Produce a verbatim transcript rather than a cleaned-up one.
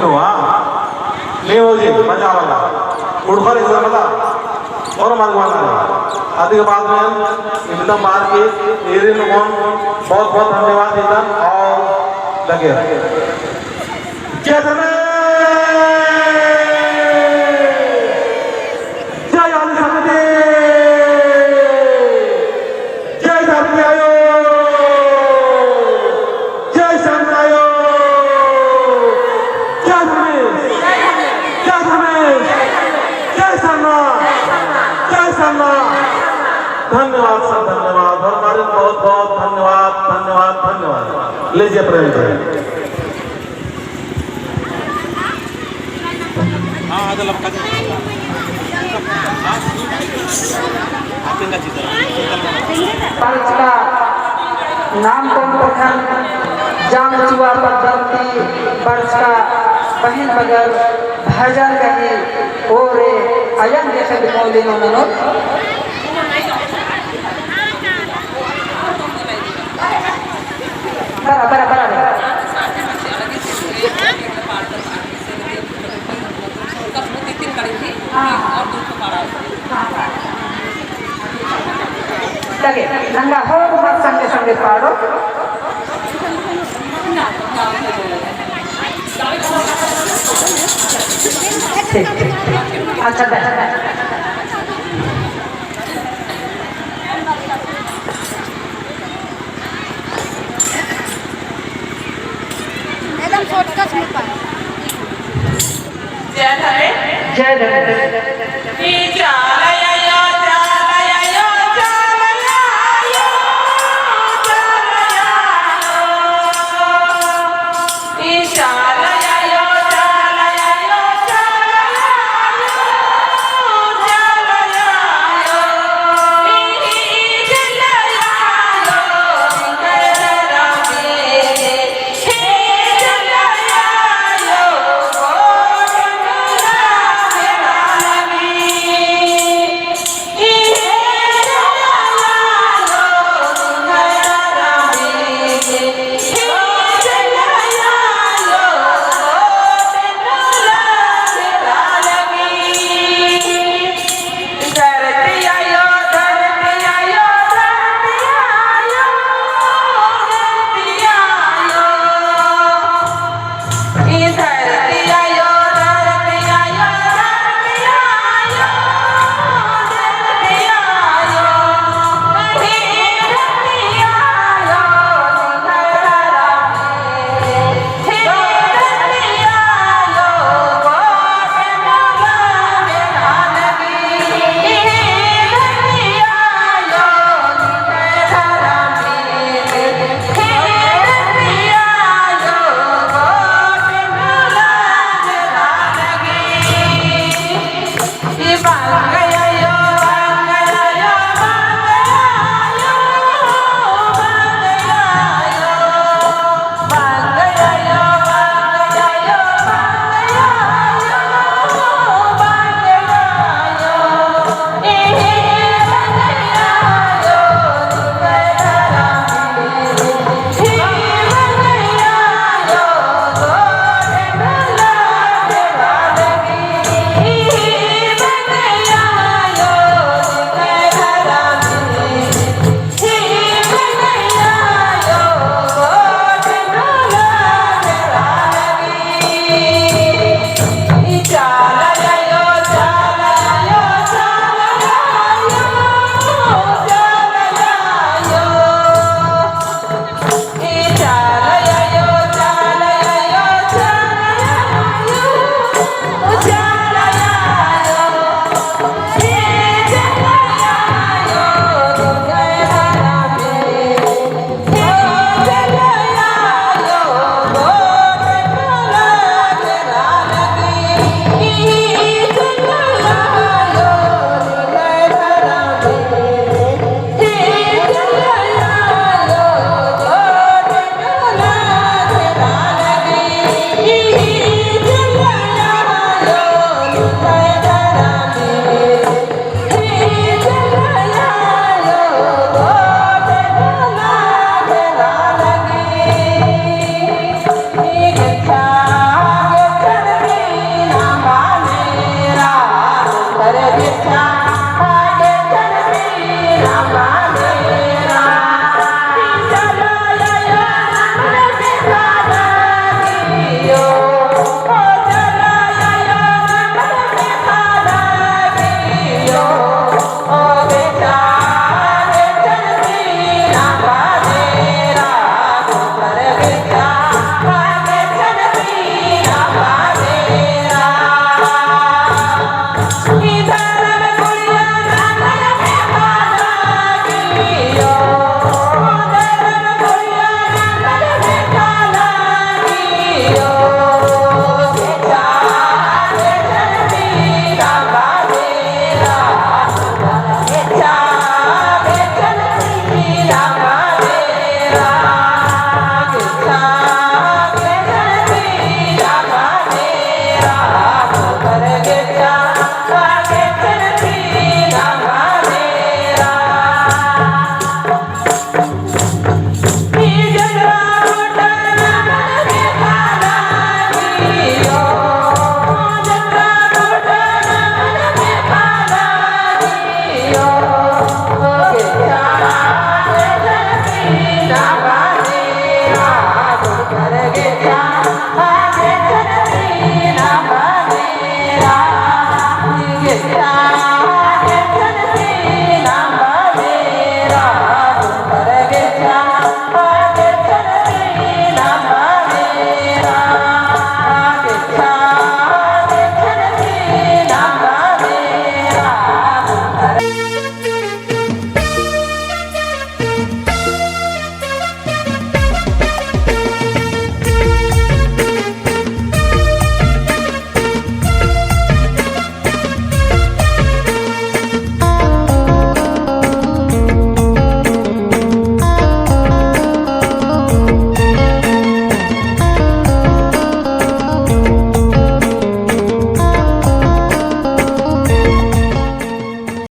हुआ, नहीं हो जी, मजा वाला। उड़खर इधर बता, और मरवाना है। आदि के बाद में एकदम बाहर के एरिया में कौन, बहुत बहुत धन्यवाद एकदम, और लगे। जय धर्मेश! जय आदि शक्ति! जय धरती आयो, जय सरना आयो, जय धर्मेश, जय धर्मेश, जय सरना, जय सरना। धन्यवाद सर, धन्यवाद। हर बारी बहुत बहुत धन्यवाद, धन्यवाद, धन्यवाद। लीजिए प्रेम से। बरचका नामकोन प्रखंड जामचुआ पद्दन ती बरचका बहिन बगर भजन गही ओरे अयंग देखे बिमोली ननोत। बरा, बरा, बरा, बरा। लगे, नंगा हो मत संगे संगे पाड़ो। ठीक, ठीक, ठीक। अच्छा, दे। एकदम shortcut में पा। जय धर्मेश। जय धर्मेश।